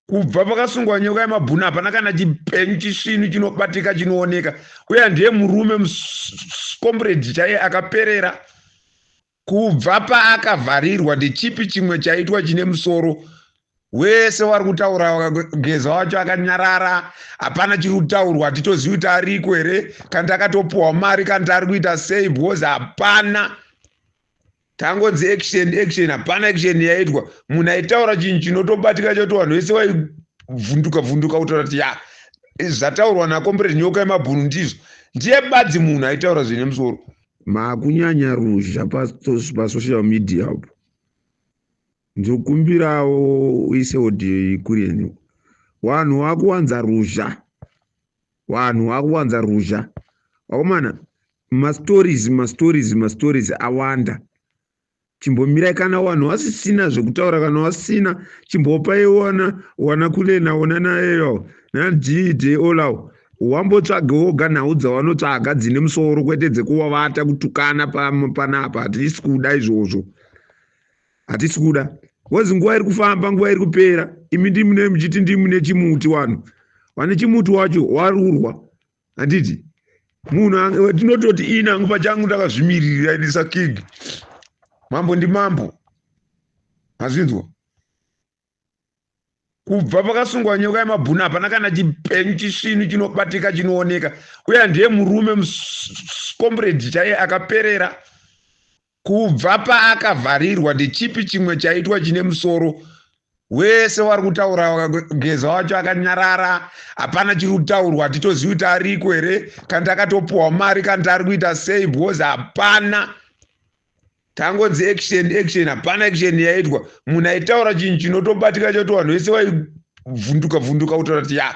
Kubva pakasungwa Nyoka yemabhunu hapana kana chipenyu chisvinu chinobatika chinooneka. Uye ndiye murume comrade chaiye akaperera. Kubva paakavharirwa ndechipi chimwe chaitwa chine musoro? Wese wari kutaura, Geza wacho akanyarara, hapana chiri kutaurwa, hatitozivi kuti ariko here, kana akatopuhwa mari, kana ari kuita sei, because hapana. Tangonzi action, action, hapana action yaitwa. Munhu aitaura chinhu chinotobatika choti vanhu vese vaivhunduka vhunduka kutaura kuti ya, zvataurwa nacomrade Nyoka yemabhunu ndizvo. Ndiye badzi munhu aitaura zvine musoro. Makunyanya ruzha pasocial media apo. Ndokumbirawo uise audio ikureni. Vanhu vakuwanza ruzha, vanhu vakuwanza ruzha, vakomana. Mastories, mastories, mastories awanda. Chimbomirai. Kana vanhu vasisina zvekutaura, kana vasina, chimbopai wana wana kulena ona nayeyo naDJ Olaw, wambotsvage woga nhau dzavanotsvaga dzine musoro, kwete dzekuvavata kutukana panapa. Hatisi kuda izvozvo, hatisi kuda, because nguva iri kufamba, nguva iri kupera. Imi ndimune muchiti ndimune chimuti, vanhu vane chimuti wacho warurwa, handiti? Munhu tinototi ini hangu pachangu ndakazvimirira idisa king. Mambo ndimambo, mazvinzwa? Kubva pakasungwa Nyoka yemabhunu hapana kana chipenyu chisvinu chinobatika chinooneka. Uye ndiye murume comrade chaiye akaperera. Kubva paakavharirwa ndechipi chimwe chaitwa chine musoro? Wese wari kutaura, Geza wacho akanyarara, hapana chiri kutaurwa, hatitozivi kuti ariko here, kana akatopuhwa mari, kana ari kuita sei, because hapana. Tangonzi action, action, hapana action yaitwa. Munhu aitaura chinhu chinotobatika choti vanhu vese vaivhunduka vhunduka kutaura kuti ya,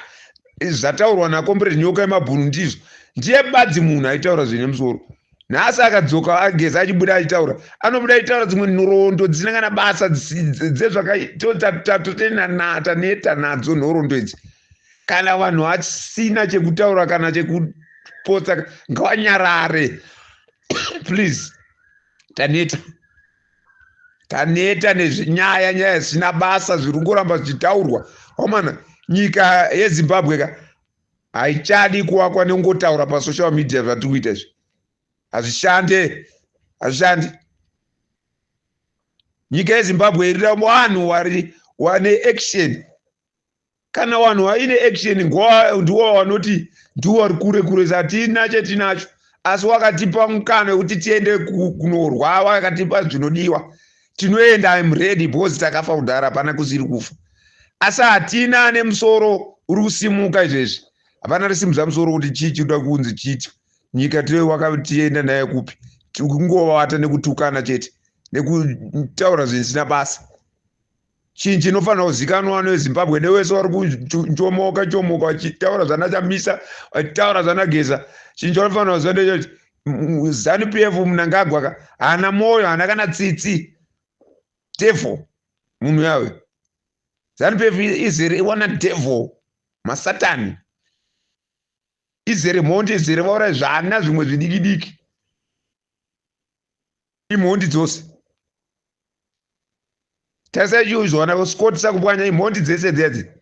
zvataurwa nacomrade Nyoka yemabhunu ndizvo. Ndiye badzi munhu aitaura zvine musoro. Nhasi akadzoka aGeza achibuda achitaura, anobuda achitaura dzimwe nhoroondo dzisina kana basa, dzezvakatotenanata nadzo nhoroondo idzi. Kana vanhu vasina chekutaura kana chekupotsa, ngavanyarare, please. Taneta, taneta nezvinyaya nyaya zvisina basa zviri kungoramba zvichitaurwa. Wamana, nyika yeZimbabwe ka haichadi kuvakwa nekungotaura pasocial media. Zvatiri kuita izvi hazvishande, hazvishandi. Nyika yeZimbabwe irida vanhu vari wane action. Kana vanhu vaine action, ndiwo vanoti ndiwo vari kure kure. Hatina chetinacho, asi wakatipa mukana wekuti tiende kunorwa, wakatipa zvinodiwa, tinoenda. Im ready, because takafa kudhara, hapana kusiri kufa, asi hatina nemusoro uri kusimuka izvezvi. Hapana risimudza musoro kuti chii chinoda kunzi chiitwe. Nyika wakatienda nayo kupi? Kungovata nekutukana chete nekutaura zvisina basa. Chinhu chinofanira kuzikanwa neZimbabwe newese vari kuchomoka chomoka vachitaura zvanaChamisa, vachitaura zvanaGeza, chinhu chanofanira kuziva ndechoti ZANU PF, Mnangagwa ka haana mwoyo, haana kana tsitsi. Devil munhu yawe. ZANU PF izere wana devil, masatani, izere mhondi, izere vaura zvana zvimwe zvidiki diki, imhondi dzose. Tarisai chiuzwana Scott Sakupwanya, imhondi dzese dzedze.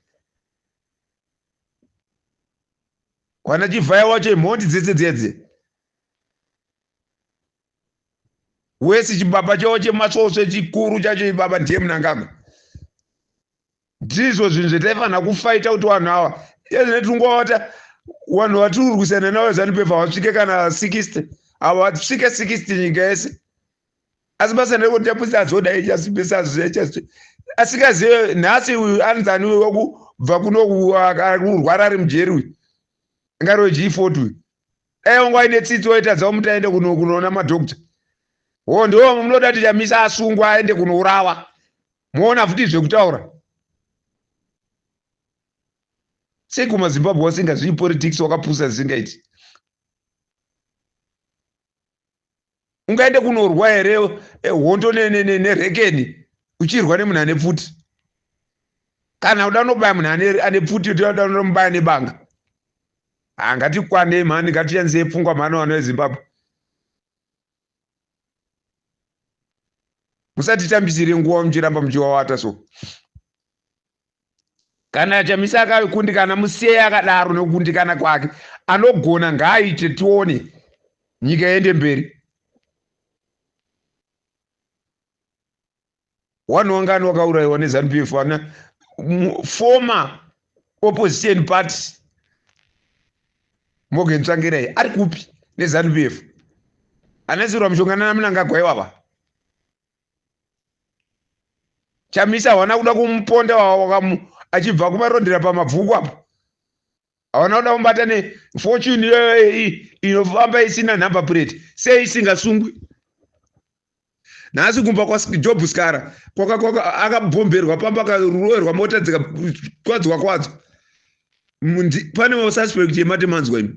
Wana Chivhaya wacho, imhondi dzese dzedze. Wese chibaba chavo chematsvosve chikuru chacho ibaba ndiye Mnangagwa. Ndizvo zvinhu zvetaifanira kufaita kuti vanhu ava ezvine tingovata. Vanhu vatiri kurwisana navo ZANU PF havasvike kana 60, havasvike 60 nyika yese, asi basa nderekuti tapisa azodai, asikazive. Nhasi uyu anzani wekubva kuno kurwara ari mujeri uyu, angari weG40 uyu, dai wanga aine tsitsi waitadza kumuti aende kunoona madhokta. O ndo munoda kuti Chamisa asungwa aende kunourawa, moona futi zvekutaura. Sei kumaZimbabwe wasingazvii politics? Wakapusa zvisingaiti. Ungaende kunorwa here hondo nerekeni uchirwa nemunhu ane pfuti? Kana uda unobaya munhu ane pfuti, uda unomubaya nebanga. Ngatikwanei mhani, ngatishandisei pfungwa mhani. Vanhu veZimbabwe, musatitambisire nguva muchiramba muchiwawata. So Kana Chamisa akakundikana, musiyei akadaro nekukundikana kwake. Anogona ngaaite, tione nyika iende mberi. Wanhu wangani wakaurayiwa neZanu PF? Vana former opposition party Morgan Tsvangirai ari kupi neZanu PF? Anasirwa mushonga nana Mnangagwa ivava. Chamisa hawana kuda kumuponda achibva kumarondera pamabvuku apo. Hawana kuda kumubata nefortune iyoyo inofamba isina number plate. Sei isingasungwi? Nhasi kumba kwaJob Sikhala akabhomberwa pamba, akaroverwa mota dzikakwadzwa kwadzo. Pane masuspect emati manzwa imi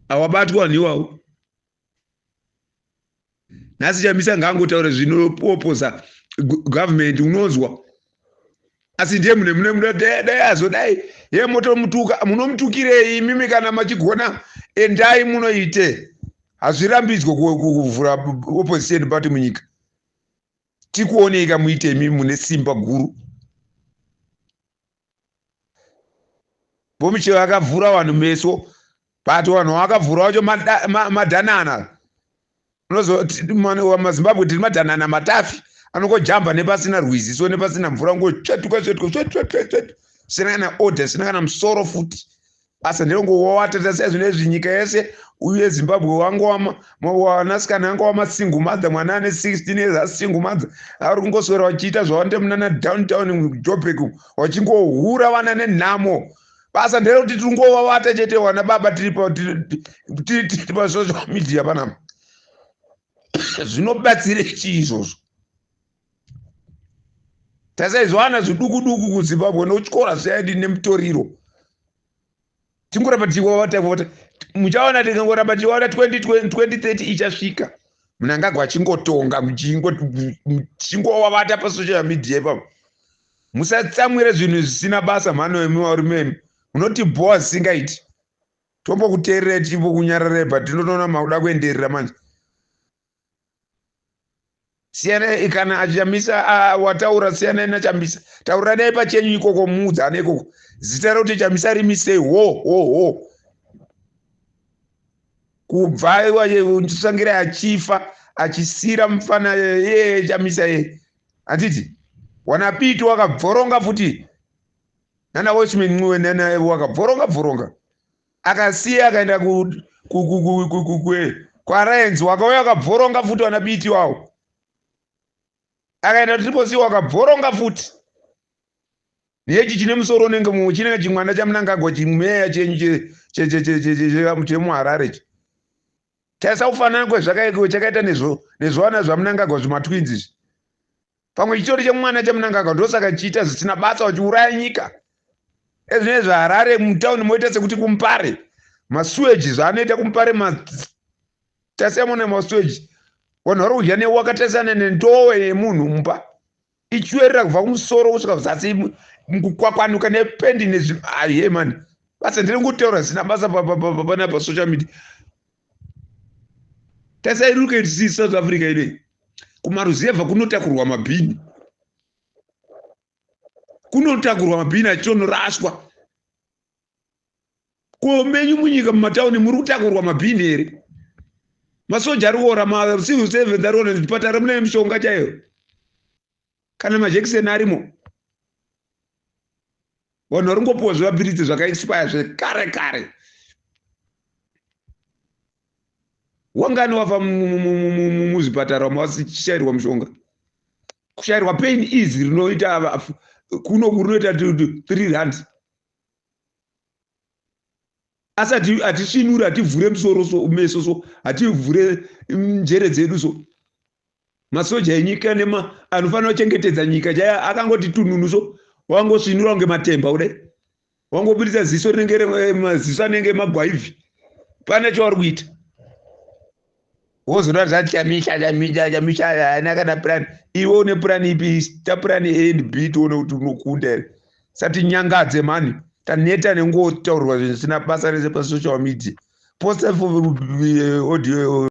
awabatwa vanhu iwawo. Nhasi Chamisa ngaangotaura zvinopoposa government, unonzwa. Asi ndiye mune mune mune dai azodai ye motomutuka. Munomutukirei imimi? Kana machigona, endai munoite. Hazvirambidzwe kuvhura opposition party munyika. Tikuoneka muite imi mune simba guru. Bomicheo akavhura vanhu meso, but vanhu vakavhura vacho madhanana. Mazimbabwe tiri madhanana matafi anongojamba nepasina rwizi so nepasina mvura, ngotsvetuka tsvetuka tsvetuka, sina kana order, sina kana musoro futi. Basa nderongowawata. Tasai zvinezvi nyika yese uye Zimbabwe wangova wanasikana angova masingle mother. Mwana ane 16 years asingle mother, ari kungoswera vachiita zvavanoita munana downtown Joburg, vachingohura vana nenhamo. Basa nderekuti tiringovavata chete. Wana baba tiri pasocial media panapa, zvinobatsire chii izvozvo? Tasaizwana zviduku duku kuZimbabwe nokutyora zvaidi nemutoriro. Tingoramba tichiwawata. Muchaona tikangoramba tichiwawata, 2030 ichasvika Mnangagwa achingotonga, muchingowawata pasocial media ipapo. Musatsamwire zvinhu zvisina basa mhano emi emi munotibhowa zvisingaiti. Tombokuteererai, tichimbokunyararai, but tinotoona makuda kuenderera manje. Siyanai kana aChamisa wataura, siyanai naChamisa. Tauriranai pachenyu ikoko, muudzane ikoko. Zita rekuti Chamisa rimisei. Ho ho ho, kubva Tsvangirai achifa achisira mufana yeye Chamisa ye, handiti wana Biti wakabvoronga futi nana Welshman Ncube nana wakabvoronga bvoronga, akasiya akaenda kwaAlliance, wakauya wakabvoronga futi. Wana Biti wawo akaenda Triple C, wakabvoronga futi. Nechi chine musoro unenge chinenge chimwana chaMnangagwa, chimeya chenyu chemuHarare chi, taisa kufanana kwezvakaita nezvana zvaMnangagwa zvimatwins izvi. Pamwe chitori chemwana chaMnangagwa, ndosaka chichiita zvisina basa, vachiuraya nyika. Ezvine zvaHarare mutauni moita sekuti kuMpare, masewage zvaanoita kuMpare, tasiyamona masewage. Vanhu vari kudya newakatarisana nendowe yemunhu mumba ichiwerera kubva kumusoro kusvika kuzasi, kukwakwanuka nependi nezvi. Aye mani, basa ndiri kutaura zvisina basa pana pasocial media. Tasai, look at South Africa inei, kumaruzevha kunotakurwa mabhini, kunotakurwa mabhini achitonoraswa. Ko menyu munyika mumatauni muri kutakurwa mabhini here? Masoja ari kuora, macivil servants ari kuora, zvipatara mune mishonga chaiyo kana majekiseni arimo? Vanhu vari kungopiwa zvimapiritsi zvakaexpire zvekare kare. Wangani wafa muzvipatara vachishayirwa mushonga, kushayirwa pain easy rinoita kuno rinoita R3. Asi hatisvinuri, hativhure musoro so, meso so, hativhure njere dzedu so. Masoja enyika nema anofanira kuchengetedza nyika chaya akangoti tununu so, wangosvinura kunge matemba kudai, wangobudisa ziso rinenge maziso anenge magwaivhi. Pane chauri kuita, wozoda zvachamisa Chamisa. Chamisa haana kana plan. Iwe une plan ipi? Ta plan A and B, tione kuti unokunda here. Sati nyangadze mani, taneta nengotaurwa zvinhu zvisina basa rese pasocial media. Posta audio.